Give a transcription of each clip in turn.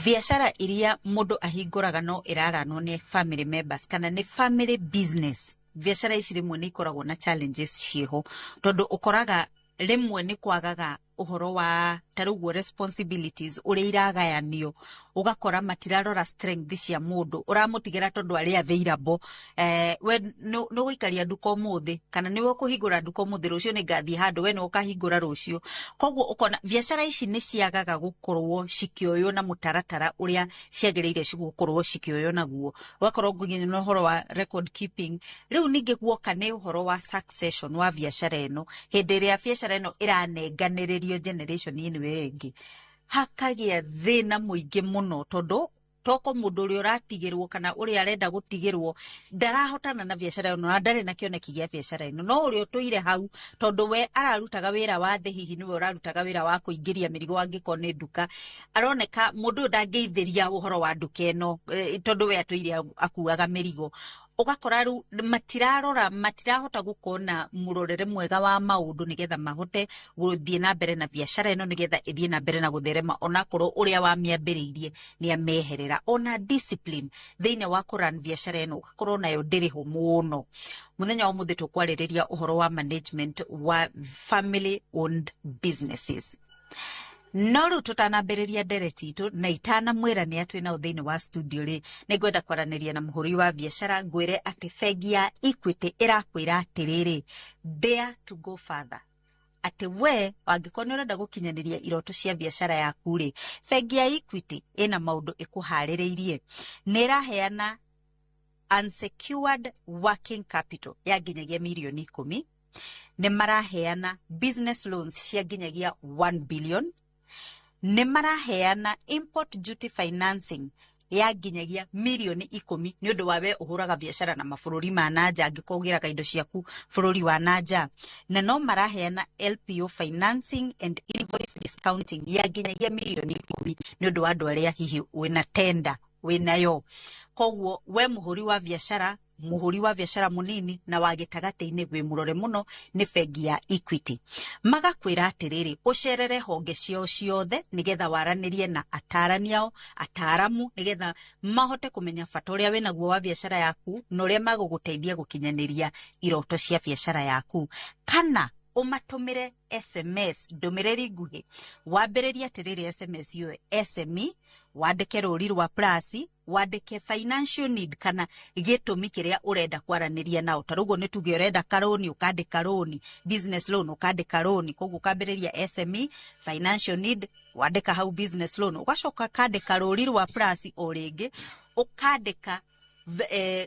Biacara iria mũndũ ahingũraga no ĩraranwo nĩ family members kana nĩ family business, biacara ici rĩmwe nĩ ikoragwo na challenges ciĩho, tondũ ũkoraga rĩmwe nĩ kwagaga ũhoro wa ta rĩu ũguo responsibilities ũrĩa iragayanio. Ũgakora matirarora strength cia mũndũ ũramũtigĩra tondũ arĩ available. We nĩ ũgũikaria nduka ũmũthĩ kana nĩwe ũkũhingũra nduka ũmũthĩ, rũciũ nĩ ngathiĩ handũ, we nĩwe ũkahingũra rũciũ. Koguo ũkona biacara ici nĩ ciagaga gũkorwo cikĩoywo na mũtaratara ũrĩa ciagĩrĩire gũkorwo cikĩoywo naguo. Ũgakorwo nginya na ũhoro wa record keeping. Rĩu ningĩ guoka nĩ ũhoro wa succession wa biacara ĩno, hĩndĩ ĩrĩa biacara ĩno ĩranenganĩrĩrio generation ĩno ĩngĩ, hakagĩa thĩna mũingĩ mũno, tondũ toko mũndũ ũrĩa ũratigĩrwo kana ũrĩa arenda gũtigĩrwo ndarahotana na biacara ĩno na ndarĩ na kĩoneki gĩa biacara ĩno, no ũrĩa ũtũire hau, tondũ we ararutaga wĩra wa thĩ, hihi nĩwe ũrarutaga wĩra wa kũingĩria mĩrigo, angĩkorwo nĩ nduka, aroneka mũndũ ũyũ ndangĩithĩria ũhoro wa nduka ĩno, tondũ we atũire akuaga mĩrigo. Ũgakora rĩu matirarora, matirahota gũkorwo na mũrorere mwega wa maũndũ nĩgetha mahote gũthiĩ na mbere na biacara ĩno, nĩgetha ĩthiĩ na mbere na gũtherema onakorwo ũrĩa wamĩambĩrĩirie nĩ ameherera. Ona discipline thĩinĩ wa kũrun biacara ĩno ũgakorwo nayo ndĩrĩ ho mũno. Mũthenya wa ũmũthĩ tũkwarĩrĩria ũhoro wa management wa family owned businesses. No rĩu tũtanambĩrĩria ndereti itũ na itanamwĩra nĩ atwĩ nao thĩinĩ wa studio rĩ, nĩ ngwenda kwaranĩria na mũhũri wa biacara, ngwĩre atĩ bengi ya Equity ĩrakwĩra atĩrĩrĩ, dare to go further, atĩ we angĩkorwo nĩ ũrenda gũkinyanĩria iroto cia biacara yaku rĩ, bengi ya Equity ĩna maũndũ ĩkũharĩrĩirie. Nĩ ĩraheana unsecured working capital ya nginyagia mirioni 10, nĩ maraheana business loans cia nginyagia 1 billion, nĩ maraheana import duty financing ya nginyagia mirioni 10 nĩ ũndũ wa we ũhũraga biacara na mabũrũri ma nanja, angĩkorwo ũgĩraga indo ciaku bũrũri wa nanja, na no maraheana LPO financing and invoice discounting ya nginyagia mirioni 10 nĩ ũndũ wa andũ arĩa hihi wĩna tender wĩnayo. Koguo we mũhũri wa biacara, mũhũri wa biacara mũnini na wa gĩtagatĩ-inĩ, wĩ mũrore mũno nĩ bengi ya Equity. Magakwĩra atĩrĩrĩ, ũcerere honge ciao ciothe nĩgetha waranĩrie na atarani ao, ataramu, nĩgetha mahote kũmenya bata ũrĩa wĩnaguo wa biacara yaku na ũrĩa magũgũteithia gũkinyanĩria iroto cia biacara yaku. Kana ũmatũmĩre SMS, ndũmĩrĩri nguhĩ, wambĩrĩrie atĩrĩrĩ SMS ĩyo SME, wandĩke rũri rwa plus, wandĩke financial need kana gĩtũmi kĩrĩa ũrenda kwaranĩria nao. Ta rũguo nĩ tuge ũrenda karũni, ũkandĩka rũni, business loan, ũkandĩka rũni. Koguo ũkambĩrĩria SME financial need, wandĩka hau business loan, ũgacoka ũkandĩka rũri rwa plus o rĩngĩ, ũkandĩka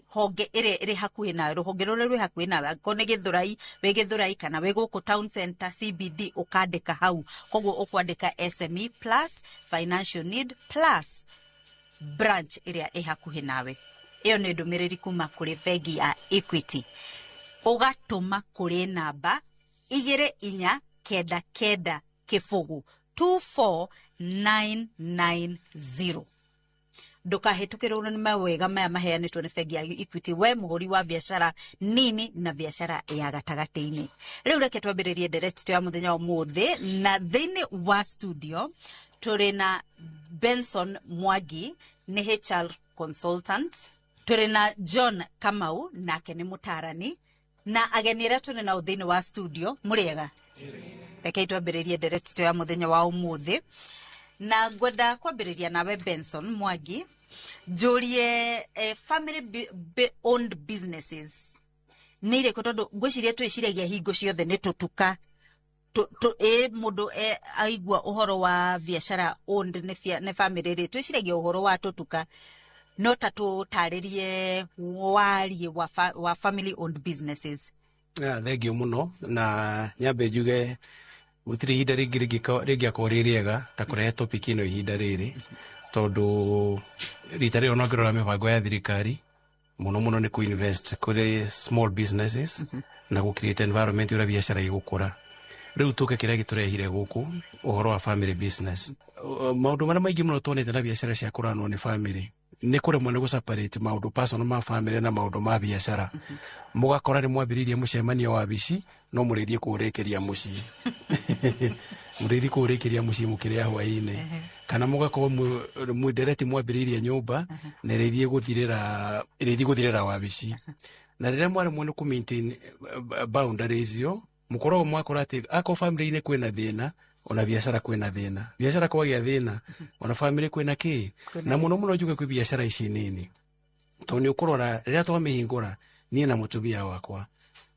honge ĩrĩa ĩrĩ hakuhĩ nawe, rũhonge rũrĩa rwĩ hakuhĩ nawe. Angĩkorwo nĩ Gĩthũrai, wĩ Gĩthũrai, kana wĩ gũkũ town center CBD, ũkandĩka hau. Koguo ũkwandĩka SME plus financial need plus branch ĩrĩa ĩ hakuhĩ nawe. Ĩyo nĩ ndũmĩrĩri kuma kũrĩ bengi ya Equity. Ũgatũma kũrĩ namba 24990, 24990. Ndũkahĩtũkĩrwo nĩ mawega maya maheanĩtwo nĩ bengi ya Equity, we mũhũri wa biacara nini na biacara ya gatagatĩ-inĩ. Rĩu reke twambĩrĩrie ndereti ya mũthenya wa ũmũthĩ, na thĩinĩ wa studio tũrĩ na Benson Mwangi, nĩ HR consultant, tũrĩ na John Kamau, nake nĩ mũtarani, na ageni arĩa tũrĩ nao thĩinĩ wa studio. Mũrĩega? Rekei twambĩrĩrie ndereti ya mũthenya wa ũmũthĩ, na ngwenda kwambĩrĩria nawe Benson Mwangi, njũrie family owned businesses nĩ irĩkũ? Tondũ ngwĩciria twĩciragia hingo ciothe nĩ tũtuka ĩ mũndũ aigua ũhoro wa biacara owned nĩ family rĩ, twĩciragia ũhoro wa tũtuka. No ta tũtarĩrie wariĩ wa family owned businesses. Ah, thank you mũno, na nyambe njuge gũtirĩ ihinda rĩngĩ rĩngĩakorwo rĩ rĩega ta kũrehe topic ĩno ihinda rĩrĩ, tondũ rita rĩrĩ ona ũngĩrora mĩbango ya thirikari mũno mũno nĩ kũ-invest kũrĩ small businesses na gũ create environment ũrĩa biacara igũkũra. Rĩu tũke kĩrĩa gĩtũrehire gũkũ, ũhoro wa family business. Maũndũ marĩa maingĩ mũno tuonete na biacara cia kũranwo nĩ family nĩ kũremwo nĩ gũ-separate maũndũ personal ma family na maũndũ ma biacara. Mũgakora nĩ mwambĩrĩirie mũcemanio wabici no mũrĩthiĩ kũũrĩkĩria mũciĩ. Mũrĩthi kũrĩkĩria mũciĩ mũkĩrĩa hwaĩ-inĩ, kana mũgakorwo mwendereti mwambĩrĩirie nyũmba na ĩrĩthiĩ gũthirĩra wabici. Na rĩrĩa mwaremwo nĩ kũ maintain boundaries icio, mũkoragwo mwakora atĩ akorwo family-inĩ kwĩna thĩna, ona biacara kwĩna thĩna, biacara kwagĩa thĩna, ona family kwĩna kĩ. Na mũno mũno njuge kwĩ biacara ici nini, tondũ nĩ ũkũrora rĩrĩa twamĩhingũra niĩ na mũtumia wakwa,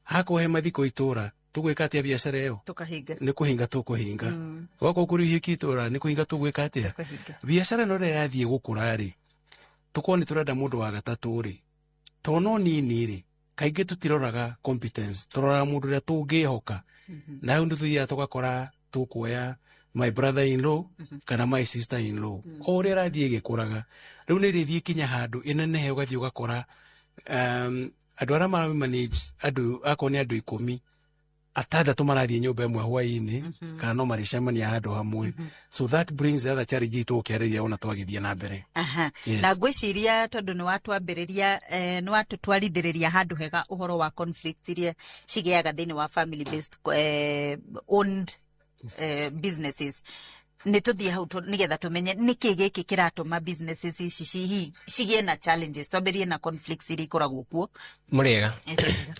hakorwo he mathiko itũra, tũgwĩka atĩa biacara ĩyo? Tukahinga. Nĩ kũhinga tũkũhinga. Gwakorwo kũrĩ ihiki itũra, nĩ kũhinga tũgwĩka atĩa? Tũkahinga. Biacara ĩno rĩrĩa yathiĩ gũkũra rĩ, tũkorwo nĩ tũrenda mũndũ wa gatatũ rĩ, to no nini rĩ, kaingĩ tũtiroraga competence, tũroraga mũndũ ũrĩa tũngĩhoka. Na hau nĩ tũthiaga tũgakora tũkuoya my brother in law kana my sister in law. O ũrĩa ĩrathiĩ ĩgĩkũraga, rĩu nĩ ĩrĩthiĩ kinya handũ ĩnenehe, ũgathiĩ ũgakora andũ arĩa mara manage andũ, akorwo nĩ andũ 10, atandatũ marathiĩ nyũmba ĩmwe hwaĩ-inĩ, kana no marĩcemania handũ hamwe. So that brings the other challenge tũgũkĩarĩria ona twagĩthiĩ na mbere. Aha. Yes. Na ngwĩciria tondũ nĩ watwambĩrĩria, nĩ watũtwarithĩrĩria handũ hega ũhoro wa conflict iria cigĩaga thĩinĩ wa family based owned businesses, nĩ tũthiĩ hau nĩgetha tũmenye nĩkĩ gĩkĩ kĩratũma businesses ici cigĩe na challenges. Twambĩrĩrie na conflicts iria ikoragwo kuo. Mũrĩega. Etĩkĩra.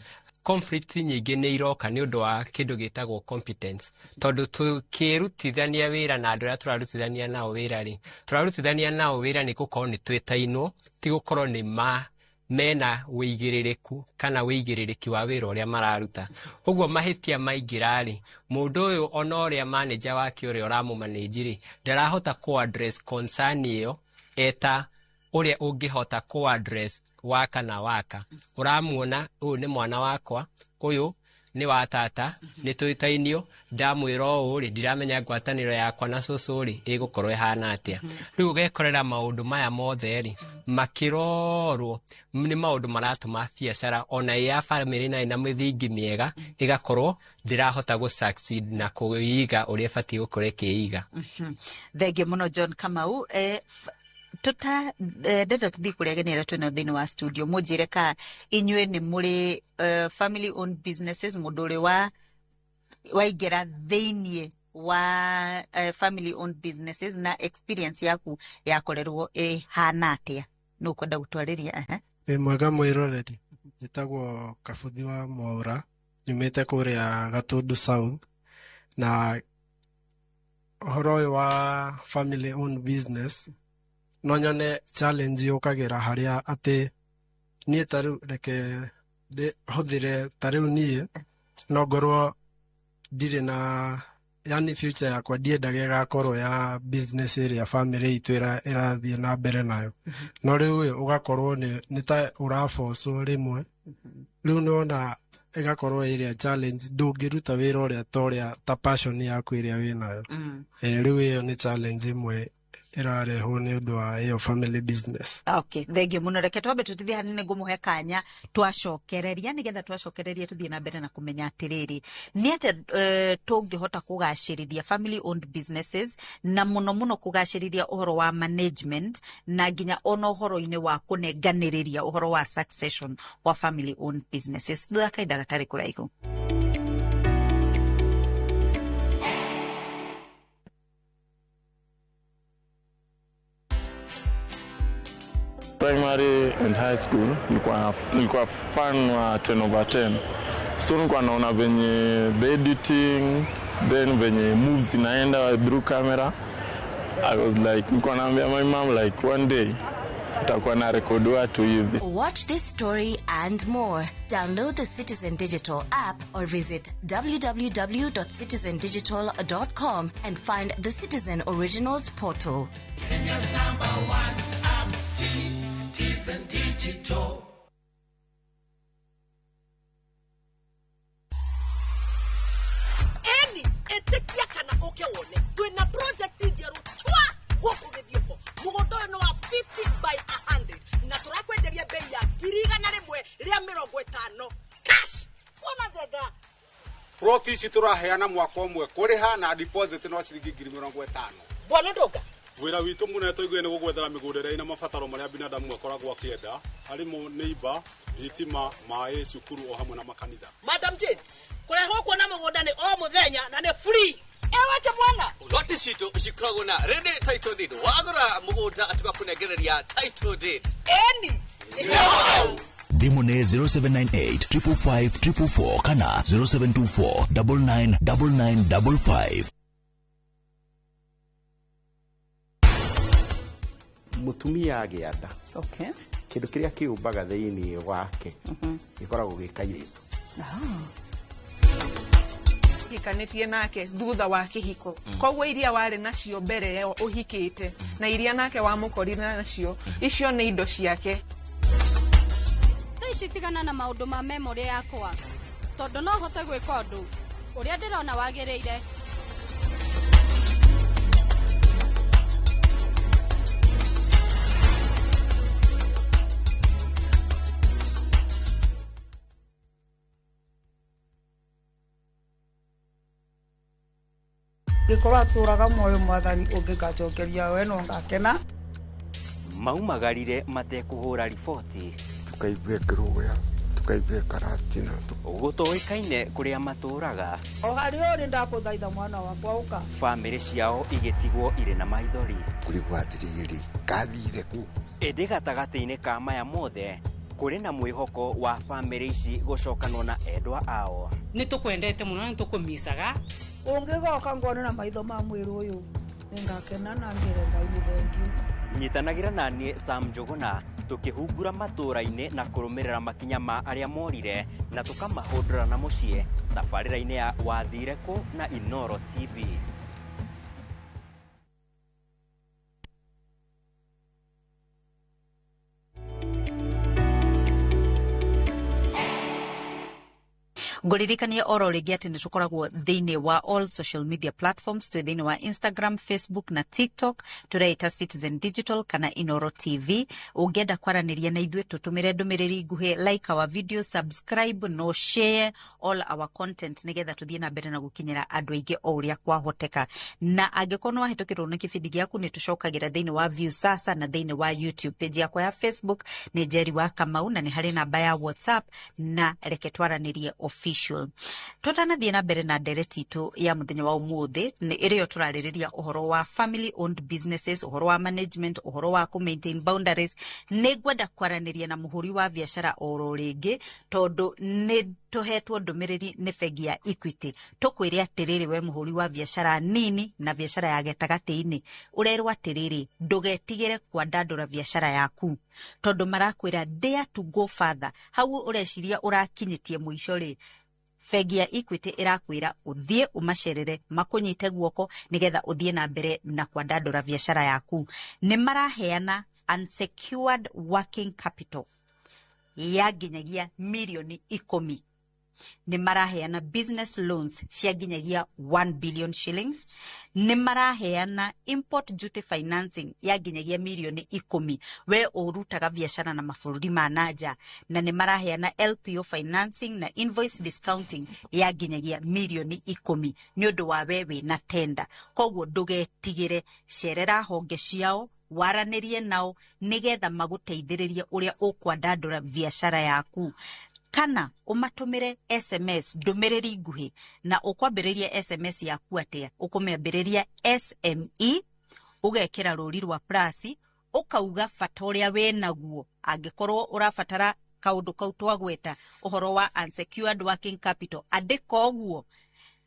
Conflict nyingĩ nĩ iroka nĩ ũndũ wa kĩndũ gĩtagwo competence, tondũ tũkĩrutithania wĩra na andũ arĩa tũrarutithania nao wĩra rĩ, tũrarutithania nao wĩra nĩ gũkorwo nĩ twĩtainwo, ti gũkorwo nĩ ma mena wĩigĩrĩrĩku kana wĩigĩrĩrĩki wa wĩra ũrĩa mararuta. Ũguo mahĩtia maingĩra rĩ, mũndũ ũyũ ona ũrĩa manager wake ũrĩa ũramũmanĩnji rĩ, ndarahota kũ address concern ĩyo eta ũrĩa ũngĩhota kũ address waka na waka. Ũramuona ũyũ nĩ mwana wakwa, ũyũ nĩ wa tata, nĩ tũĩtainio, ndamwĩra ũũ rĩ, ndiramenya ngwatanĩro yakwa na cũcũ rĩ ĩgũkorwo ĩhana atĩa. Rĩu ũgekorera maũndũ maya mothe rĩ makĩrorwo nĩ maũndũ maratũma biacara ona ĩ ya bamĩrĩ na ĩna mĩthingi mĩega ĩgakorwo ndĩrahota gũ succeed na kũiga ũrĩa ĩbatiĩ gũkorwo ĩkĩiga. Thengiũ mũno, John Kamau. Tuta ndenda tũthiĩ kũrĩa ageni arĩa twĩnao thĩinĩ wa studio, mũnjĩre ka inyuĩ nĩ mũrĩ family owned businesses, mũndũ ũrĩ wa waingĩra thĩiniĩ wa family owned businesses, na experience yaku yakorerwo ĩhana atĩa? Nũ ũkwenda gũtwarĩria? Aha. Wĩ mwega mwĩroreri, njĩtagwo Kabuthi wa Mwaũra, nyumĩte kũrĩa Gatundu South, na ũhoro ũyũ wa family owned business no nyone challenge yũkagĩra harĩa atĩ niĩ ta rĩu reke hũthĩre ta rĩu niĩ no ngorwo ndirĩ na, yani future yakwa ndiendaga ĩgakorwo ya business ĩrĩa family itũ ĩrathiĩ na mbere nayo, no rĩu ĩ, ũgakorwo nĩ ta ũrabocwo rĩmwe. Rĩu nĩwona ĩgakorwo ĩrĩa challenge, ndũngĩruta wĩra ũrĩa ta ũrĩa ta passion yaku ĩrĩa wĩnayo. Rĩu ĩyo nĩ challenge ĩmwe ĩrarehwo nĩ ũndũ wa ĩyo family business. Okay, thengiũ mũno. Reke twambe tũtithie hanini, ngũmũhe kanya twacokereria, nĩgetha twacokereria tũthiĩ na mbere na kũmenya atĩrĩrĩ, nĩ atĩa tũngĩhota kũgacĩrithia family owned businesses, na mũno mũno kũgacĩrithia ũhoro wa management, na nginya ona ũhoro-inĩ wa kũnenganĩrĩria ũhoro wa succession wa family owned businesses, thutha kahinda gatarĩ kũraihu. Primary and high school nilikuwa fan wa 10 over 10, so nilikuwa naona venye the editing, then venye moves inaenda through camera. I was like, nilikuwa naambia my mom like one day nitakuwa na record watu hivi. Watch this story and more. Download the Citizen Digital app or visit www.citizendigital.com and find the Citizen Originals portal. Kenya's number one app, Citizen Digital. Eni ĩtĩkia kana ũke wone, twĩna project njerũ chwa gũkũ Gĩthiũkũ. Mũgũnda ũyũ nĩ wa 50 by 100 na tũrakwenderia bei ya 150,000 cash. Wona njega. Ploti ici tũraheana mwaka ũmwe kũrĩha na deposit no ciringi 50,000. Bwana Ndũnga. Wĩra witũ mũnene tũiguire nĩ gũgwethera mĩgũnda ĩrĩa ĩna mabataro marĩa binadamu akoragwo akĩenda, harĩ mo nĩ imba, thitima, maĩ, cukuru o hamwe na makanitha. Madam Jane, kũrehwo kuona mũgũnda nĩ o mũthenya na nĩ free. Ewe kĩmwana. Ploti citũ cikoragwo na ready title deed. Wagũra mũgũnda tũgakũnengereria title deed. Eni. Thimũ nĩ 0798 555 444 kana 0724 999955. Mũtumia agĩa nda, okay, kĩndũ kĩrĩa kĩũmbaga thĩinĩ wake gĩkoragwo gĩ kairĩtu. Hikanĩtie nake thutha wa kĩhiko, koguo iria warĩ nacio mbere ya ũhikĩte na iria nake wamũkorire nacio, icio nĩ indo ciake. Thaa ici tigana na maũndũ ma memory yakwa, tondũ no hote gwĩka ũndũ ũrĩa ndĩrona wagĩrĩire. Ngĩkorwo atũraga muoyo, Mwathani ũngĩngacokeria we no ngakena. Maumagarire matekũhũra riboti. Tukaigua ĩkĩrũgũya, tukaigua ĩkaratina. Gũtoĩkaine kũrĩa matũraga. O harĩa ũrĩ, ndakũthaitha mwana wakwa, ũka. Bamĩrĩ ciao igĩtigwo irĩ na maithori. Kũrigwo atĩrĩrĩ, kathire kũ? Ĩndĩ gatagatĩ-inĩ ka maya mothe kũrĩ na mwĩhoko wa bamĩrĩ ici gũcokanwo na endwa ao. Nĩ tũkwendete mũno na nĩ tũkũmicaga. Ũngĩgoka ngone na maitho ma mwĩrĩ ũyũ, nĩngakena na ngĩre Ngai nĩ thengiũ. Nyitanagĩra na niĩ Sam Njũgũna tũkĩhungura matũũra-inĩ na kũrũmĩrĩra makinya ma arĩa morire na tũkamahũndũra na mũciĩ tabarĩra-inĩ ya Wathire Kũ na Inoro TV. Ngũririkanie oro rĩngĩ atĩ nĩ tũkoragwo thĩinĩ wa all social media platforms. Twĩ thĩinĩ wa Instagram, Facebook na TikTok, tũreita Citizen Digital kana Inoro TV. Ũngĩenda kwaranĩria na ithuĩ, tũtũmĩre ndũmĩrĩri nguhĩ, like our video, subscribe no share all our content, nĩgetha tũthiĩ na mbere na gũkinyĩra andũ aingĩ o ũrĩa kwahoteka. Na angĩkorwo nĩ wahĩtũkĩrwo nĩ kĩbindi gĩaku, nĩ tũcokagĩra thĩinĩ wa Viusasa na thĩinĩ wa YouTube. Page yakwa ya Facebook nĩ Njeri wa Kamau, na nĩ harĩ namba ya WhatsApp, na reke twaranĩrie official. Tũtanathiĩ na mbere na ndereti itũ ya mũthenya wa ũmũthĩ, nĩ ĩrĩo tũrarĩrĩria ũhoro wa family owned businesses, ũhoro wa management, ũhoro wa kũ maintain boundaries, nĩ ngwenda kwaranĩria na mũhũri wa biacara oro rĩngĩ, tondũ nĩ tũhetwo ndũmĩrĩri nĩ bengi ya Equity. Tũkwĩre atĩrĩrĩ, we mũhũri wa biacara nini na biacara ya gatagatĩ-inĩ, ũrerwo atĩrĩrĩ, ndũgetigĩre kwandandũra biacara yaku, tondũ marakwĩra dare to go further. Hau ũreciria ũrakinyĩtie mũico rĩ, bengi ya Equity ĩrakwĩra ũthiĩ ũmacerere, makũnyite guoko nĩgetha ũthiĩ na mbere na kwandandũra biacara yaku. Nĩ maraheana unsecured working capital ya nginyagia mirioni 10. Nĩ maraheana business loans cia nginyagia 1 billion shillings. Nĩ maraheana import duty financing ya nginyagia mirioni 10, we ũrutaga biacara na mabũrũri ma nanja. Na nĩ maraheana LPO financing na invoice discounting ya nginyagia mirioni 10 nĩ ũndũ wa we wĩna tenda. Koguo ndũgetigĩre, cerera honge ciao, waranĩrie nao nĩgetha magũteithĩrĩrie ũrĩa ũkwandandũra biacara yaku, kana ũmatũmĩre SMS, ndũmĩrĩri nguhĩ. Na ũkwambĩrĩria SMS yaku atĩa? Ũkũmĩambĩrĩria SME, ũgekĩra rũri rwa plus, ũkauga bata ũrĩa wĩnaguo. Angĩkorwo ũrabatara kaũndũ kau twagweta, ũhoro wa unsecured working capital, andĩka ũguo,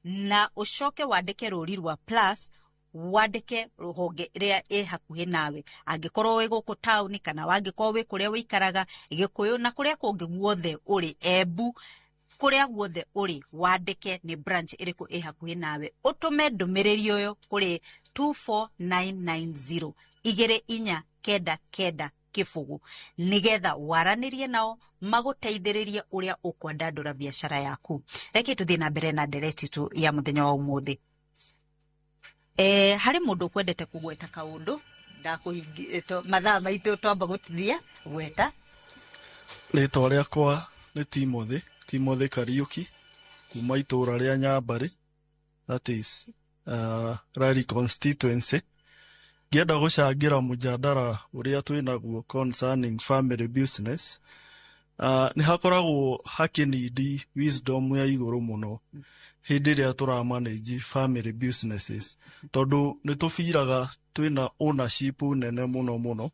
na ũcoke wandĩke rũri rwa plus, wandĩke rũhonge ĩrĩa ĩ hakuhĩ nawe, angĩkorwo wĩ gũkũ taũni kana wangĩkorwo wĩ kũrĩa wĩikaraga Gĩkũyũ na kũrĩa kũngĩ guothe ũrĩ, Embu, kũrĩa guothe ũrĩ, wandĩke nĩ branch ĩrĩkũ ĩ hakuhĩ nawe. Ũtũme ndũmĩrĩri ũyũ kũrĩ 24990, 24990, nĩgetha waranĩrie nao magũteithĩrĩrie ũrĩa ũkwandandũra biacara yaku. Reke tũthiĩ na mbere na ndereti tu ya mũthenya wa ũmũthĩ. Harĩ mũndũ ũkwendete kũgweta kaũndũ mathaa maitũ twamba gũtinia gweta. Rĩtwa rĩakwa nĩ Timothy, Timothy Kariũki, kuma itũũra rĩa Nyambarĩ, that is Rari constituency. Ngĩenda gũcangĩra mũjadara ũrĩa twĩnaguo concerning family business. Nĩ hakoragwo hakĩnindi wisdom ya igũrũ mũno hĩndĩ ĩrĩa tũra manage family businesses, tondũ nĩ tũbiraga twĩna ownership nene mũno mũno,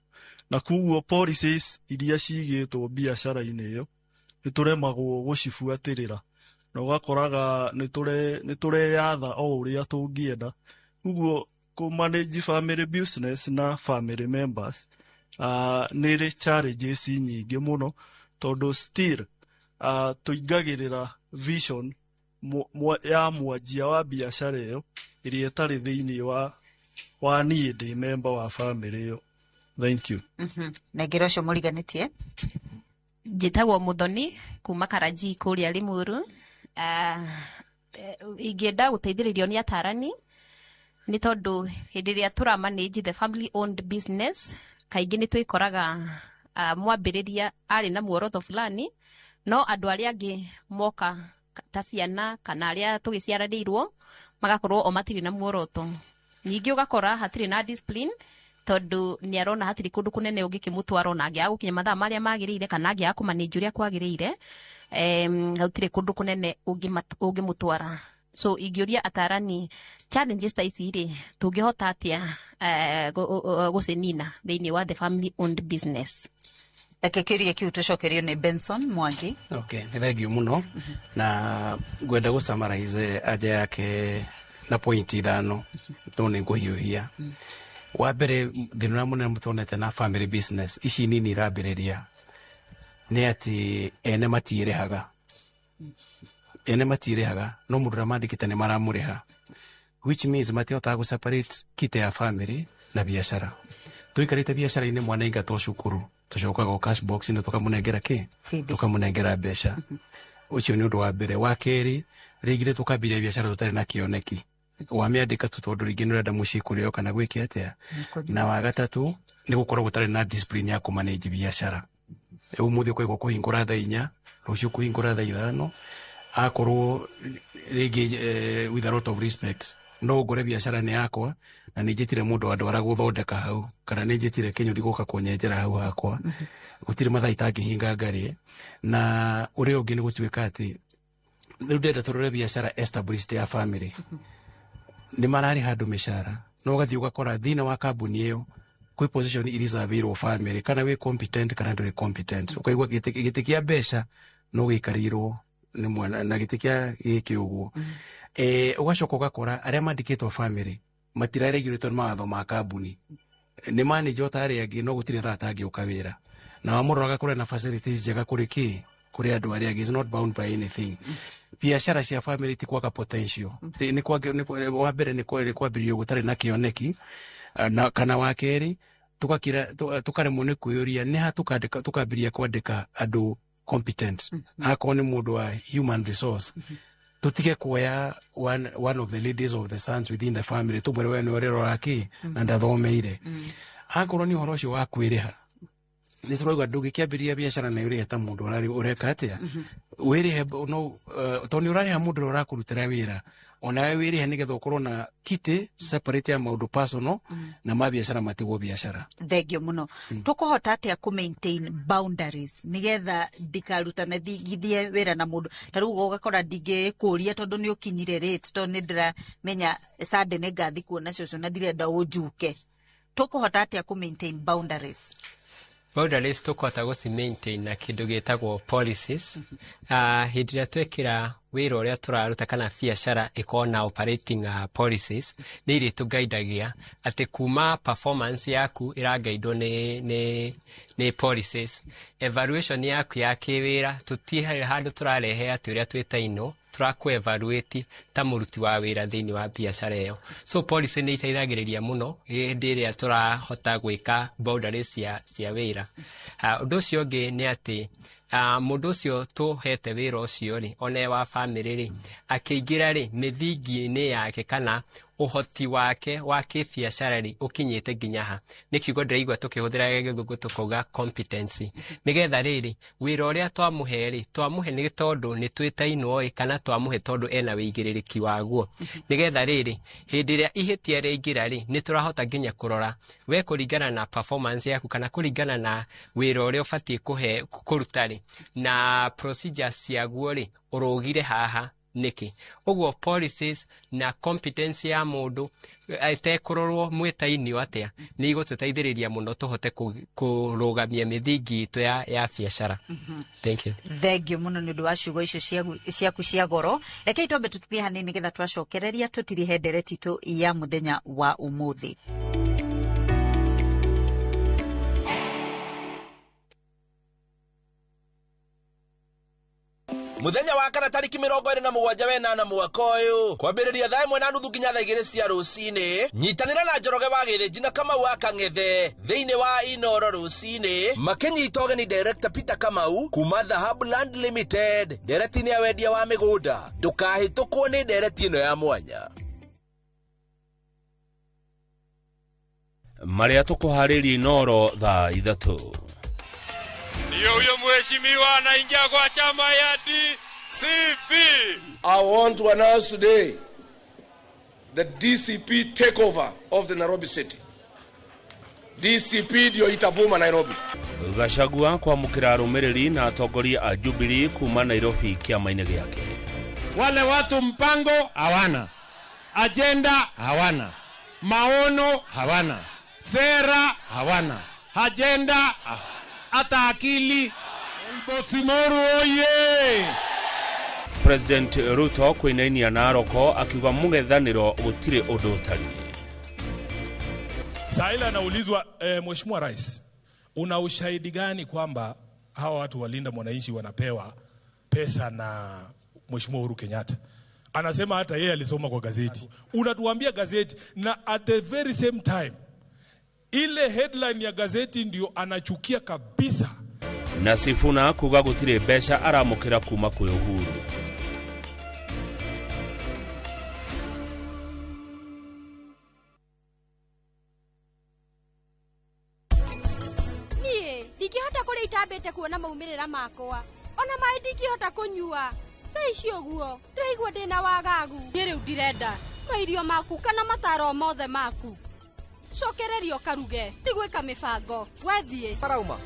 na koguo policies iria cigĩtwo biacara-inĩ ĩyo nĩ tũremagwo gũcibuatĩrĩra, na ũgakoraga nĩ tũreyatha o ũrĩa tũngĩenda. Koguo kũ manage family business na family members nĩ ĩrĩ challenges nyingĩ mũno, tondũ still tũingagĩrĩra vision ya mwanjia wa biacara ĩyo ĩrĩa ĩtarĩ thĩinĩ wa niĩ ndĩ member wa family ĩyo. Thank you. Nengera ũcio mũriganĩtie. Njĩtagwo Mũthoni kuma Karanjii kũrĩa Limuru. Ingĩenda gũteithĩrĩrio nĩ atarani, nĩ tondũ hĩndĩ ĩrĩa tũra manage the family owned business, kaingĩ nĩ twĩkoraga mwambĩrĩria arĩ na muoroto fulani, no andũ arĩa angĩ moka ta ciana kana arĩa tũgĩciaranĩirwo magakorwo o matirĩ na muoroto. Ningĩ ũgakora hatirĩ na discipline, tondũ nĩ arona hatirĩ kũndũ kũnene ũngĩkĩmũtwara, ona angĩaga gũkinya mathaa marĩa magĩrĩire kana angĩaga kũmanĩnji ũrĩa kwagĩrĩire, hatirĩ kũndũ kũnene ũngĩmũtwara. So ingĩũria atarani, challenges ta ici rĩ, tũngĩhota atĩa gũcinina thĩinĩ wa the family owned business? Reke kĩũria kĩu tũcokerio nĩ Benson Mwangi. Okay, nĩ thank you mũno, na ngwenda gũ summarize anja yake na point 5, no nĩ ngũhiũhia. Wa mbere, thĩna ũrĩa mũnene mũtonete na family business ici nini irambĩrĩria nĩ atĩ ene matiĩrĩhaga, ene matiĩrĩhaga, no mũndũ ũrĩa mandĩkĩte nĩ maramũrĩha, which means matihotaga gũ separate kite ya family na biacara. Tũikarĩte biacara-inĩ, mwana aingatwo cukuru, tũcokaga o cash box -inĩ, tũkamũnengera kĩ, tũkamũnengera mbeca. Ũcio nĩ ũndũ wa mbere. Wa kerĩ, rĩngĩ nĩ tũkambĩrĩria biacara tũtarĩ na kĩoneki, wamĩandĩka tu tondũ rĩngĩ nĩ ũrenda mũciĩ kũrĩo kana gwĩke atĩa. Na wa gatatũ nĩ gũkorwo gũtarĩ na discipline ya kũmanage biacara. Ũmũthĩ ũkaigua kũhingũra thaa 4, rũciũ kũhingũra thaa 5. Akorwo rĩngĩ, with a lot of respect, no ngore biacara nĩ yakwa na nĩ njĩtire mũndũ wandwara gũthondeka hau, kana nĩ njĩtire kĩnyũthi gũka kũnyenjera hau hakwa, gũtirĩ mathaa itangĩhinga ngarĩe. Na ũrĩa ũngĩ nĩ gũtuĩka atĩ rĩu ndĩrenda tũrore biacara established ya family, nĩ mararĩha andũ mĩcara, no ũgathiĩ ũgakora thĩinĩ wa kambuni ĩyo kwĩ position ireservĩirwo family, kana wĩ competent kana ndũrĩ competent, ũkaigua gĩtĩ kĩa mbeca no gĩikarĩirwo nĩ mwana na gĩtĩ kĩa gĩkĩ ũguo. Ũgacoka ũgakora arĩa mandĩkĩtwo family matiraregurĩtwo nĩ mawatho ma kambuni, nĩ manager ota arĩa angĩ, no gũtirĩ thaa atangĩũka wĩra, na wamũrora kũrĩ na facilities njega kũrĩ kĩ kũrĩ andũ arĩa angĩ, is not bound by anything. Biacara cia family ti kwaga potential. Nĩ wa mbere nĩ kwambĩrĩrio gũtarĩ na kĩoneki, na kana wa kerĩ tũgakira tũkaremwo nĩ kwĩyũria nĩ ha tũkandĩka, tũkambĩrĩria kwandĩka andũ competent. Akorwo nĩ mũndũ wa human resource, tutige kuoya one of the ladies of the sons within the family, tumwĩre we nĩ ũrĩrora kĩ na ndathomeire. Akorwo nĩ ũhoro ũcio wa kwĩrĩha, nĩ tũrauga ndũngĩkĩambĩrĩria biacara na ũrĩhe ta mũndũ ũreka atĩa wĩrĩhe, no tondũ nĩ ũrarĩha mũndũ ũrĩa ũrakũrutĩra wĩra, onawe wĩrĩhe nĩgetha ũkorwo na kitty separate ya maũndũ personal na ma biacara matigwo biacara. Thengio mũno. Tũkũhota atĩa kũ maintain boundaries nĩgetha ndikarutane thingithie wĩra na mũndũ? Ta rĩu ũgakora ndingĩkũria tondũ nĩ ũkinyire rate, tondũ nĩ ndĩramenya Sunday nĩ ngathi kuona cũcũ na ndirenda ũnjuke. Tũkũhota atĩa kũ maintain boundaries? Boundaries tũkũhota gũci maintain na kĩndũ gĩtagwo policies. Hĩndĩ ĩrĩa twekĩra wĩra ũrĩa tũraruta kana biacara ĩkorwo na operating policies, nĩ irĩtũgaindagia atĩ kuma performance yaku ĩrangaindwo nĩ policies, evaluation yaku ya kĩwĩra, tũtirĩ handũ tũrarehe atĩ ũrĩa twĩtainwo tũrakũ evaluate ta mũruti wa wĩra thĩinĩ wa biacara ĩyo. So policy nĩ iteithagĩrĩria mũno hĩndĩ ĩrĩa tũrahota gwĩka boundaries cia wĩra. Ũndũ ũcio ũngĩ nĩ atĩ mũndũ ũcio tũhete wĩra ũcio rĩ, ona wa family rĩ, akĩingĩra rĩ, mĩthingi-inĩ yake kana Ũhoti wake wa kĩbiacara rĩ ũkinyĩte nginya ha. Nĩ kiugo ndĩraigua tũkĩhũthĩra gĩa gĩthũngũ tũkauga competency, nĩgetha rĩrĩ wĩra ũrĩa twamũhe rĩ, twamũhe nĩ tondũ nĩ twĩtainwo ĩ, kana twamũhe tondũ ena wĩigĩrĩrĩki waguo, nĩgetha rĩrĩ hĩndĩ ĩrĩa ihĩtia rĩaingĩra rĩ, nĩ tũrahota nginya kũrora we kũringana na performance yaku kana kũringana na wĩra ũrĩa ũbatiĩ kũhe kũruta rĩ, na procedures ciaguo rĩ, ũrũgire haha nĩkĩ. Ũguo policies na competence ya mũndũ ĩtekũrorwo mwĩtainio atĩa nĩ igũtũteithĩrĩria mũno tũhote kũrũgamia mĩthingi itũ ya biacara. Thank you. Thengio mũno nĩ ũndũ wa ciugo icio ciaku cia goro. Rekei twambe tũthiĩ hanini nĩgetha twacokereria tũtirihe ndereti itũ ya mũthenya wa ũmũthĩ. Muthenya wa kana tariki 27 wenana mwaka ũyũ kwambĩrĩria thaa 1:30 nginya thaa 2 cia rũcinĩ, nyitanĩra na Njoroge wa Gĩthĩnji na Kamau wa Kang'ethe thĩinĩ wa Inoro rũcinĩ makĩnyita ũgeni Director Peter Kamau kuma Dhahabu Land Limited ndereti-inĩ ya wendia wa mĩgũnda. Ndũkahĩtũkwo nĩ ndereti ĩno ya mwanya. Marĩa tũkũharĩria Inoro thaa 3. Ndiyo huyo mheshimiwa anaingia kwa chama ya DCP. I want to announce today the DCP takeover of the Nairobi city. DCP ndio itavuma Nairobi. Gachagua kwamũkĩra arũmĩrĩri na atongoria a Jubilee kuma Nairobi kĩama-inĩ gĩake. Wale watu mpango hawana, agenda hawana, maono hawana, sera hawana, agenda hata akili. Bosimoro oye! President Ruto kwinainia Naroko akiuga mũng'ethanĩro gũtirĩ ũndũ ũtariĩ. Saila anaulizwa, Mheshimiwa Rais, una ushahidi gani kwamba hawa watu walinda mwananchi wanapewa pesa na Mheshimiwa Uhuru Kenyatta? Anasema hata yeye alisoma kwa gazeti. Unatuambia gazeti, na at the very same time ile headline ya gazeti ndio anachukia kabisa. Na Sifuna kuga gũtirĩ mbeca aramũkĩra kuma kwĩ Uhuru. Niĩ ndingĩhota kũrĩa itambĩte kuona maumĩrĩra makwa, ona maĩ ndingĩhota kũnyua. Thaa ici ũguo ndĩraigua ndĩna wagagu. Niĩ rĩu ndirenda mairio maku kana mataro mothe maku. Cokereria ũkaruge, ti gwĩka mĩbango, wethiĩ. Marauma,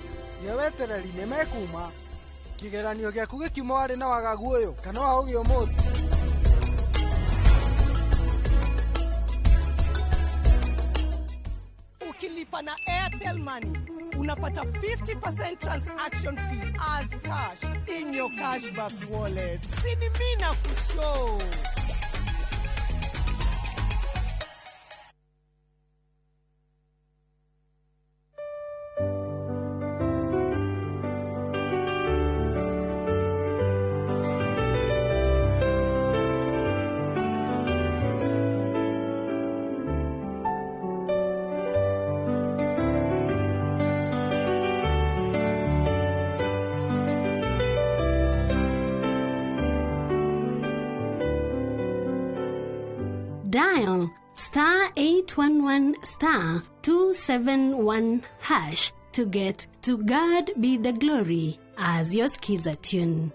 nĩ wetereri nĩ mekuma. Kĩgeranio gĩaku gĩkiuma warĩ na wagagu ũyũ kana wa ũgĩ ũmũthĩ. Ukilipa na Airtel Money unapata 50% transaction fee as cash in your cashback wallet. Sini mimi na kushow. Dial star 811 star 271 hash to get To God Be the Glory as your Skiza tune.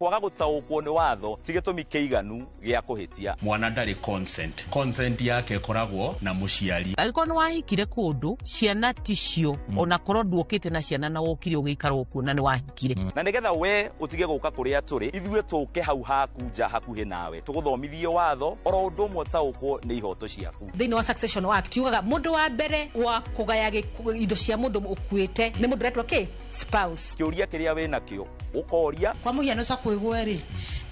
Kwaga gũtaũkwo nĩ watho ti gĩtũmi kĩiganu gĩa kũhĩtia. Mwana ndarĩ consent. Consent yake ĩkoragwo na mũciari. Angĩkorwo nĩ wahikire kũndũ ciana ticio, ona korwo nduokĩte na ciana na wokire ũgĩikara kuo na nĩ wahikire. Na nĩgetha we ũtige gũka kũrĩa tũrĩ, ithuĩ tũke hau haku nja hakuhĩ nawe tũgũthomithie watho oro ũndũ ũmwe ũtaũkwo nĩ ihoto ciaku. Thĩinĩ wa Succession Act yugaga mũndũ wa mbere wa kũgaya indo cia mũndũ ũkuĩte nĩ mũndũ ũretwo kĩ? Spouse. Kĩũria kĩrĩa wĩ nakĩo ũkoria. Kwa mũhiano kwigwa ri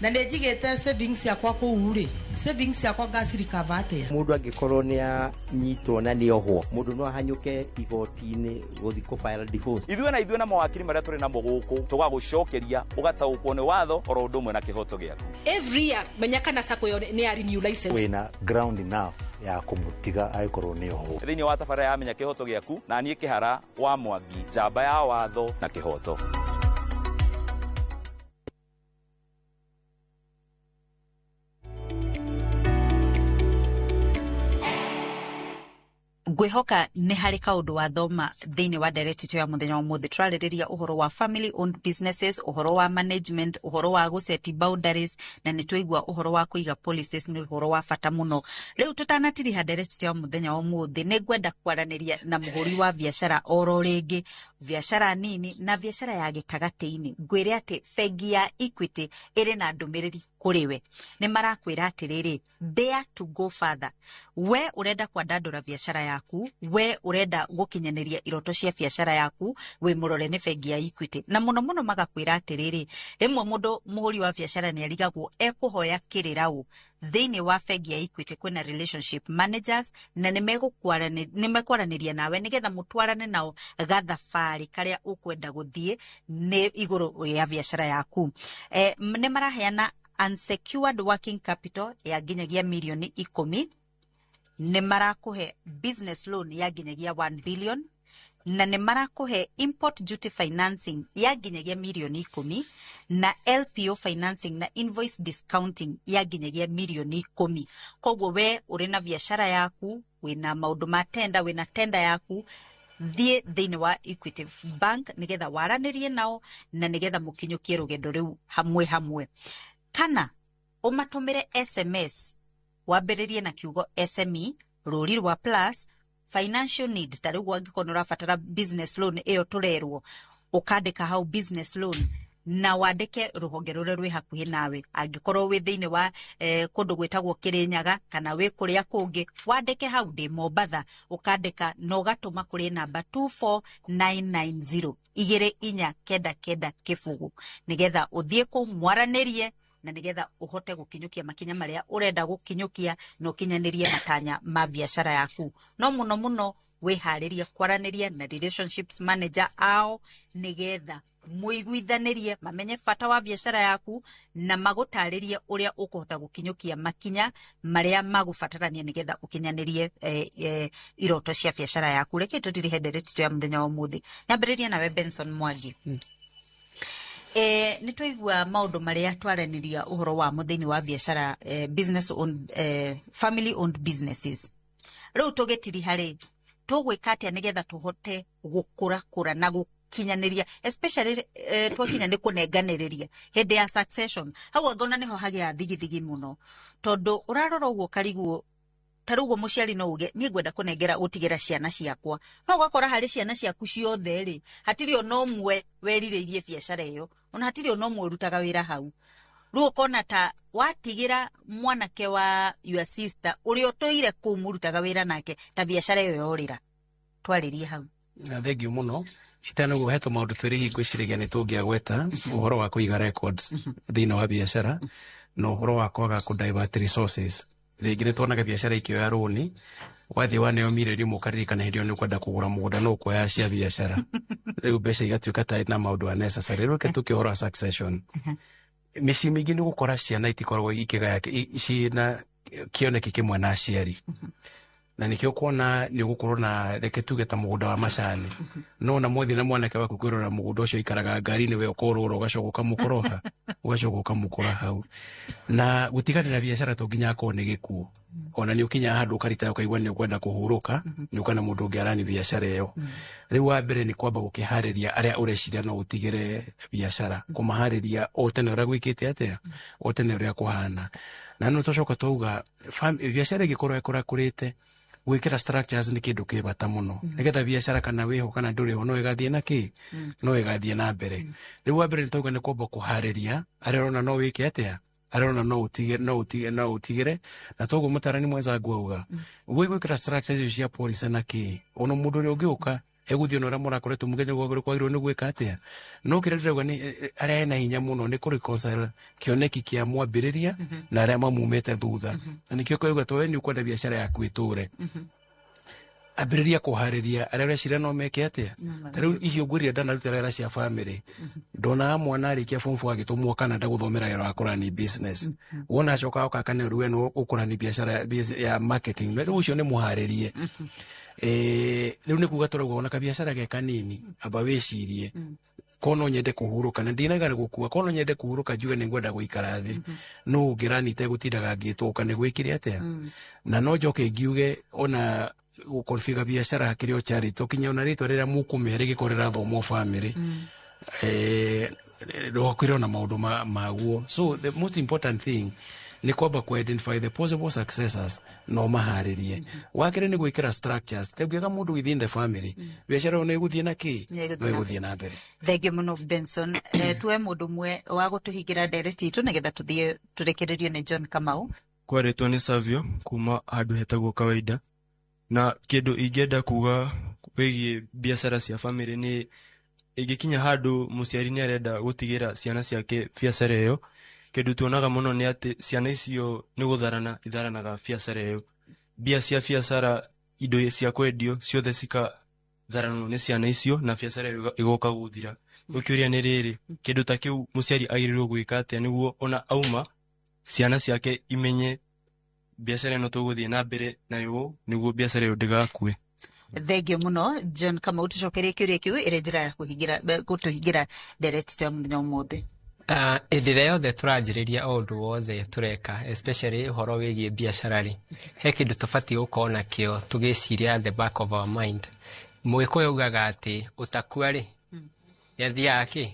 na nĩ njigĩte savings yakwa kũu rĩ, savings yakwa ngacirikava atĩa? Mũndũ angĩkorwo nĩ anyitwo na nĩ ohwo, mũndũ no ahanyũke igoti-inĩ gũthiĩ kũ file divorce. Ithuĩ na ithuĩ na mawakiri marĩa tũrĩ namo gũkũ tũgagũcokeria ũgataũkwo nĩ watho oro ũndũ ũmwe na kĩhoto gĩaku. Every year menya kana sacco ĩyo nĩ ya renew license. Wĩna ground enough ya kũmũtiga angĩkorwo nĩ ohwo. Thĩinĩ wa tabarĩra ya Menya Kĩhoto Gĩaku na niĩ Kĩhara wa Mwangi, njamba ya watho na kĩhoto. Ngwĩhoka nĩ harĩ kaũndũ wathoma thĩinĩ wa ndereti ya mũthenya wa mũthĩ. Tũrarĩrĩria ũhoro wa family owned businesses, ũhoro wa management, ũhoro wa gũseti boundaries, na nĩ twaigua ũhoro wa kũiga policies nĩ ũhoro wa bata mũno. Rĩu tũtanatiriha ndereti ya mũthenya wa ũmũthĩ, nĩ ngwenda kwaranĩria na mũhũri wa biacara oro rĩngĩ, biacara nini na biacara ya gĩtagatĩ-inĩ. Ngwĩre atĩ bengi ya Equity ĩrĩ na ndũmĩrĩri kũrĩ we. Nĩ marakwĩra atĩrĩrĩ, dare to go further. We ũrenda kwandandũra biacara yaku, we ũrenda gũkinyanĩria iroto cia biacara yaku, wĩ mũrore nĩ bengi ya Equity. Na mũno mũno magakwĩra atĩrĩrĩ, rĩmwe mũndũ mũhũri wa biacara nĩ arigagwo ekũhoya kĩrĩra ũ. Thĩinĩ wa bengi ya Equity kwĩna relationship managers, na nĩ mekwaranĩria nawe nĩgetha mũtwarane nao gathabarĩ karĩa ũkwenda gũthiĩ nĩ igũrũ rĩa biacara yaku. Nĩ maraheana unsecured working capital ya nginyagia mirioni 10, nĩ marakũhe business loan ya nginyagia 1 billion, na nĩ marakũhe import duty financing ya nginyagia mirioni 10, na LPO financing na invoice discounting ya nginyagia mirioni 10. Koguo we ũrĩ na biacara yaku, wĩna maũndũ ma tenda, wĩna tenda yaku, thiĩ thĩinĩ wa Equity Bank nĩgetha waranĩrie nao na nĩgetha mũkinyũkie rũgendo rĩu hamwe hamwe. Kana ũmatũmĩre SMS, wambĩrĩrie na kiugo SME, rũri rwa plus, financial need. Ta rĩu angĩkorwo nĩ ũrabatara business loan ĩyo tũrerwo, ũkandĩka hau business loan na wandĩke rũhonge rũrĩa rwĩ hakuhĩ nawe. Angĩkorwo wĩ thĩinĩ wa kũndũ gwĩtagwo Kĩrĩnyaga kana wĩ kũrĩa kũngĩ, wandĩke hau ndĩ Mombatha, ũkandĩka na ũgatũma kũrĩ namba 24990, 24990, nĩgetha ũthiĩ kũu mwaranĩrie na nĩgetha ũhote gũkinyũkia makinya marĩa ũrenda gũkinyũkia na ũkinyanĩrie matanya ma biacara yaku. No mũno mũno wĩharĩrie kwaranĩria na relationships manager ao nĩgetha mũiguithanĩrie, mamenye bata wa biacara yaku na magũtarĩrie ũrĩa ũkũhota gũkinyũkia makinya marĩa magũbatarania nĩgetha ũkinyanĩrie iroto cia biacara yaku. Reke tũtirihe ndereti ya mũthenya wa ũmũthĩ. Nyambĩrĩrie nawe, Benson Mwangi. Nĩ twaigua maũndũ marĩa twaranĩria ũhoro wamo thĩinĩ wa biacara, business owned, family owned businesses. Rĩu tũgĩtiriha rĩ, tũgwĩka atĩa nĩgetha tũhote gũkũra kũra na gũkinyanĩria, especially twakinya nĩ kũnenganĩrĩria hĩndĩ ya succession? Hau angona nĩho hagĩa thigithigi mũno, tondũ ũrarora ũguo kariguo ta rĩu ũguo mũciari no uge, "Niĩ ngwenda kũnengera gũtigĩra ciana ciakwa," no ũgakora harĩ ciana ciaku ciothe rĩ, hatirĩ ona ũmwe werirĩirie biacara ĩyo, ona hatirĩ ona ũmwe ũrutaga wĩra hau. Rĩu ũkona ta watigĩra mwanake wa your sister ũrĩa ũtũire kũu mũrutaga wĩra nake, ta biacara ĩyo yorĩra. Twarĩrie hau. Na thengiũ mũno. Itanaguo he tũmaũndũ twĩrĩ hihi ngwĩciragia nĩ tũngĩagweta: ũhoro wa kũiga records thĩinĩ wa biacara na ũhoro wa kwaga kũ divert resources. Rĩngĩ nĩ tuonaga biacara ikĩoya rũni, wathiĩ waneo mirioni 1, ũkaririkana hĩndĩ ĩyo nĩ ũkwenda kũgũra mũgũnda, no ũkuoya cia biacara, rĩu mbeca igatuĩka ta na maũndũ unnecessary. Rĩu reke tũke ũhoro wa succession. Mĩciĩ mĩingĩ nĩ gũkora ciana itikoragwo ikĩgaya ciĩna kĩoneki kĩmwe na aciari, na nĩkĩo kuona nĩ ũgũkorwo na, reke tuge, ta mũgũnda wa macani, no na mwathiĩ na mwanake waku kwĩrora mũgũnda ũcio, ikaraga ngari-inĩ, we ũkorũra, ũgacoka ũkamũkoroha, ũgacoka ũkamũkora hau. Na gũtiganĩra biacara to nginya akorwo nĩ gĩkuũ. Ona nĩ ũkinyaga handũ ũkarita, ũkaigua nĩ ũkwenda kũhurũka, nĩ ũkona mũndũ ũngĩ arani biacara ĩyo. Rĩu wa mbere nĩ kwamba gũkĩharĩria arĩa ũreciria no ũtigĩre biacara, kũmaharĩria o tene ũrĩa gwĩkĩte atĩa, o tene ũrĩa kũhana. Na no tũcoka twauga biacara ĩngĩkorwo ĩkũrakũrĩte, gwĩkĩra structures nĩ kĩndũ kĩ bata mũno, nĩgetha biacara kana wĩho kana ndũrĩho no ĩgathiĩ na kĩ, no ĩgathiĩ na mbere. Rĩu wa mbere nĩ twauga nĩ kwamba kũharĩria arĩa ũrona no wĩke atĩa, arĩa ũrona no ũtige, no ũtige, no ũtigĩre. Na toguo mũtarani mwenzangu auga, gwĩkĩra structures icio cia policy na kĩ, ona mũndũ ũrĩa ũngĩũka egũthiĩ ona ũrĩa mũrakoretwo mũgenya kwagĩrĩirwo nĩ gwĩka atĩa. No kĩrĩa ndĩrauga nĩ arĩa ena hinya mũno nĩ kũ reconcile kĩoneki kĩa mwambĩrĩria na arĩa mamumĩte thutha. Na nĩkĩo kwauga to we nĩ ũkwenda biacara yaku ĩtũre, ambĩrĩria kũharĩria arĩa ũreciria no meke atĩa. Ta rĩu icio ngwĩrire ndanaruta wĩra cia family, ndonaga mwana arĩkia form 4 agĩtũmwo Canada gũthomera wĩra wa kũrani business. Wona acoka oka kana rĩu we nĩ ũkũrani biacara ya marketing, rĩu ũcio nĩ mũharĩrie. Rĩu nĩ kuga tũrauga ona kabiacara ge kanini, amba wĩcirie. Ko no nyende kũhurũka na ndinaga gũkua, ko no nyende kũhurũka njuge nĩ ngwenda gũikara thĩ, no ũngĩrani itegũtindaga ngĩtũka nĩ gwĩkire atĩa. Na no njoke ngiuge ona gũconfigure biacara hakĩrĩ o charity, kinya ona rĩtwa rĩrĩa mũkũmĩhe rĩgĩkorwo rĩrathomwo family, rwakĩrĩ ona maũndũ maguo. So the most important thing nĩ kwamba ku identify the possible successors no maharĩrie. Wakerĩ nĩ gwĩkĩra structures, tengĩaga mũndũ within the family, biacara ĩyo nĩ ĩgũthiĩ na kĩ Nĩ ĩgũthiĩ no na ĩgũthiĩ na mbere. Thengio mũno, Benson. Tuwe mũndũ ũmwe wa gũtũhingĩra ndereti itũ nĩgetha tũthiĩ tũrĩkĩrĩrio nĩ John Kamau. Kwarĩtwo nĩ Savio kuma handũ hetagwo Kawaida, na kĩndũ ingĩenda kuga wĩgiĩ biacara cia family nĩ ĩngĩkinya handũ mũciari nĩ arenda gũtigĩra ciana ciake biacara ĩyo, kĩndũ tuonaga mũno nĩ atĩ ciana icio nĩ gũtharana itharanaga biacara ĩyo, mbia cia biacara, indo cia kwendio ciothe cikatharanwo nĩ ciana icio na biacara ĩyo ĩgoka gũthira. Rĩu kĩũria nĩ rĩrĩ, kĩndũ ta kĩu mũciari agĩrĩirwo gwĩka atĩa nĩguo ona auma ciana ciake imenye biacara ĩno tũgũthiĩ na mbere nayo nĩguo biacara ĩyo ndĩgakue? Thengio mũno, John Kamau. Tũcokerie kĩũria kĩu ĩrĩ njĩra ya gũtũhingĩra ndereti itũ ya mũthenya ũmũthĩ. Hĩndĩ ĩrĩa yothe tũranjĩrĩria o ũndũ wothe tũreka, especially ũhoro wĩgiĩ biacara rĩ, he kĩndũ tũbatiĩ gũkorwo nakĩo tũgĩciria at the back of our mind. Mũgĩkũyũ augaga atĩ ũtakua rĩ, nĩathiaga kĩ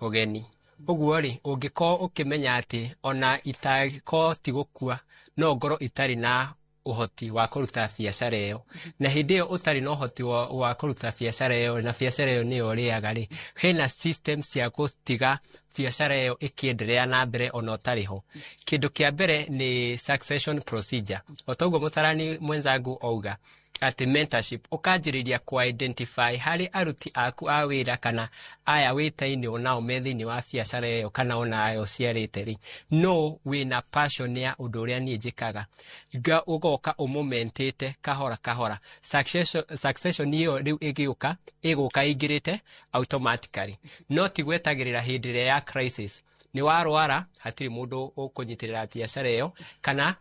ũgeni. Ũguo rĩ, ũngĩkorwo ũkĩmenya atĩ ona itakorwo ti gũkua, no ngorwo itarĩ na ũhoti wa kũruta biacara ĩyo, na hĩndĩ ĩyo ũtarĩ na ũhoti wa kũruta biacara ĩyo na biacara ĩyo nĩyo ũrĩaga rĩ, hena system cia gũtiga biacara ĩyo ĩkĩenderea na mbere ona ũtarĩ ho. Kĩndũ kĩa mbere nĩ succession procedure. O ta ũguo mũtarani mwenzangu auga atĩ mentorship, ũkanjĩrĩria ku identify harĩ aruti aku a wĩra kana aya wĩtainwo nao me thĩinĩ wa biacara ĩyo kana ona aya ũciarĩte rĩ, no wĩna passion ya ũndũ ũrĩa niĩ njĩkaga. Ũgoka ũmũmentĩte kahora kahora. Succession ĩyo rĩu ĩgĩũka ĩgũka ĩingĩrĩte automatically, no ti gwetagĩrĩra hĩndĩ ĩrĩa ya crisis, nĩ warwara hatirĩ mũndũ ũkũnyitĩrĩra biacara ĩyo, kana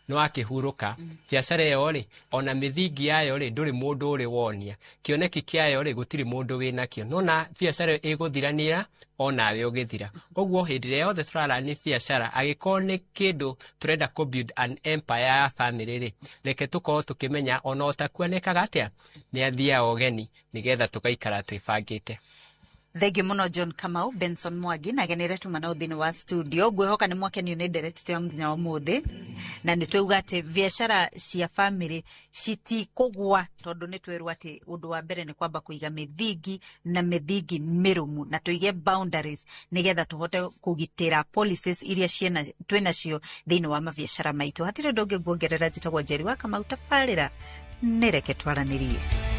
nĩ wakĩhurũka biacara ĩyo rĩ, ona mĩthingi yayo rĩ, ndũrĩ mũndũ ũrĩ wonia kĩoneki kĩayo rĩ, gũtirĩ mũndũ wĩnakĩo nona biacara ĩyo ĩgũthiranĩra onawe ũgĩthira. Ũguo hĩndĩ ĩrĩa yothe tũrarani biacara, angĩkorwo nĩ kĩndũ tũrenda kũ build an empire ya family rĩ, reke tũkorwo tũkĩmenya ona ũtakua nĩkaga atĩa, nĩ athiaga ũgeni, nĩgetha tũgaikara twĩbangĩte. Thengio mũno, John Kamau, Benson Mwangi na agenere tuma nao thĩinĩ wa studio. Ngwĩhoka nĩ mwakenio nĩ ndereti ya mũthenya wa ũmũthĩ, na nĩ twauga atĩ biacara cia family citikũgwa, tondũ nĩ twerwo atĩ ũndũ wa mbere nĩ kwamba kũiga mĩthingi na mĩthingi mĩrũmu, na tũige boundaries nĩgetha tũhote kũgitĩra policies iria twĩnacio thĩinĩ wa mabiacara maitũ. Hatirĩ ũndũ ũngĩ nguongerera. Njĩtagwo Njeri wa Kamau. Tabarĩra nĩ Reke Twaranĩrie.